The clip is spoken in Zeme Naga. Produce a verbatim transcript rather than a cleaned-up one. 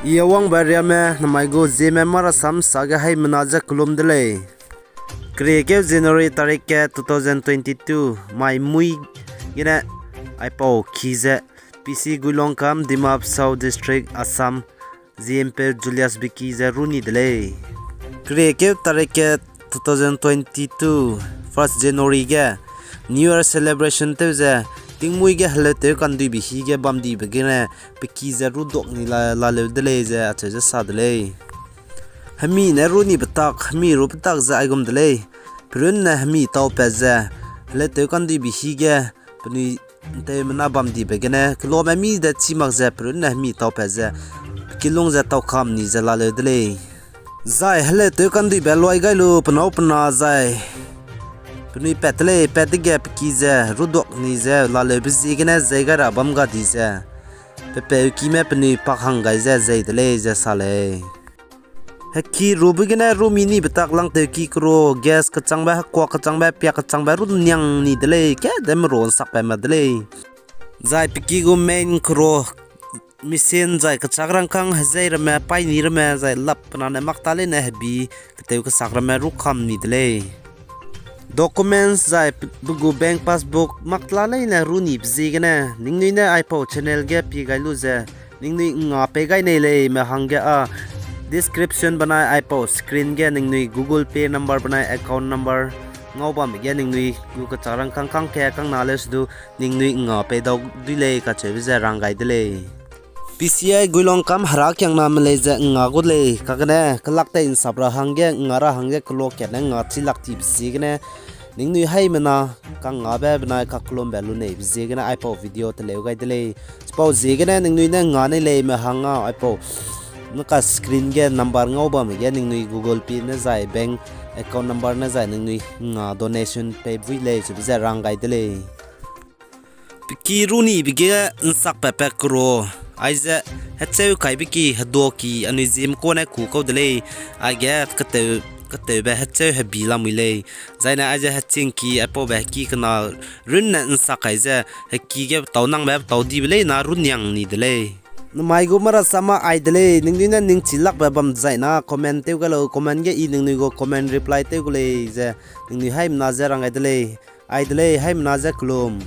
I Awangbe Riame, namai gu Zeme Marasam sage haimena je kelum de lei. Keriekeu January tarik ke two thousand twenty-two, mai mui gene aipau ki ze P C Guilongkam, Dima Hasao District, Assam, Ziempeu Julius Biki ze ru ni de lei. Keriekeu tarik ke two thousand twenty-two, first January ge New Year celebration tew ze tingmuî ge heleutew kanduibe hi ge bamdibe gene pe ki ze ruduak ni la, laleu de lei ze acheu ze sa de lei. Hemi ne ru ni betak, hemi ru betak ze aigum de lei. Perunne hemi taupat ze heleutew kanduibe hi ge penui nteumena bamdibe gene kelome mi de chî mak ze perunne hemi taupat ze pe kilung ze taukam ni ze laleu de lei. Zai heleutew kanduibe luai gai lu penâu pena zai penui pat de lei, pat dege pe ki ze ruduak ni ze laleube ziegene zei gai ra bam ga di ze, pe peu kime penui pak hang gai ze zei de lei ze sa lei. Heki rube gene ru mi ni betak langtewki kero, gas kechangbe, hekuak kechangbe, piak kechangbe ru niang ni de lei, kede meru nsakbe ma de lei. Zai pe ki gu main kero, machine zai kechak rangkâng hezei ramme, paîni ramme, zai lap pena ne mak ta leine hebi ketew kesak ramme ru kam ni de lei. Documents zai pe, pe gu bank passbook mak ta leine ru nibe ziegene, ningnui ne aipau channel ge pie gai lu ze, ningnui nga pei gai nei leime hangge â description benai aipau screen ge ningnui Google Pay number benai account number ngau bamme ge ningnui gu kechak rangkâng kangke kangna leu se du ningnui nga pei dau dui lei kacheube ze rang gai de lei. P C I Guilongkam herakiangname lei ze nga gu lei, kagene kelak tei nsap ra hangge, nga ra hangge, kelo kat ne nga chi lak tibe ziegene, ningnui haimena kangngabe benai kakelumbe luneibe ziegene aipau video teleu gai de lei. Chipau ziegene ningnui ne nga nei leime hang â aipau naka screen ge number ngau bamme ge ningnui Google Pay ne zai bank account number ne zai ningnui nga donation pei bui lei chibe ze rang gai de lei. Pe ki ru nibe ge nsakpatpat kero, aize hecheu kaibe ki, heduaki, anui ziem kane ku kau de lei, aige ketew, ketewbe hecheu hebi lamui lei. Zaine aize hechingki, aipaube heki kena runne nsak kai ze, heki ge petâu nangbe petâu dibe leina ru niang ni de lei. Namai gu Marasam â ai de lei, ningnui ne ningchi lakbe bam zaina comment tew gai lau, comment ge i ningnui gu comment reply tew gu lei ze, ningnui haimena je rang gai de lei, ai de lei, haimena je kelum.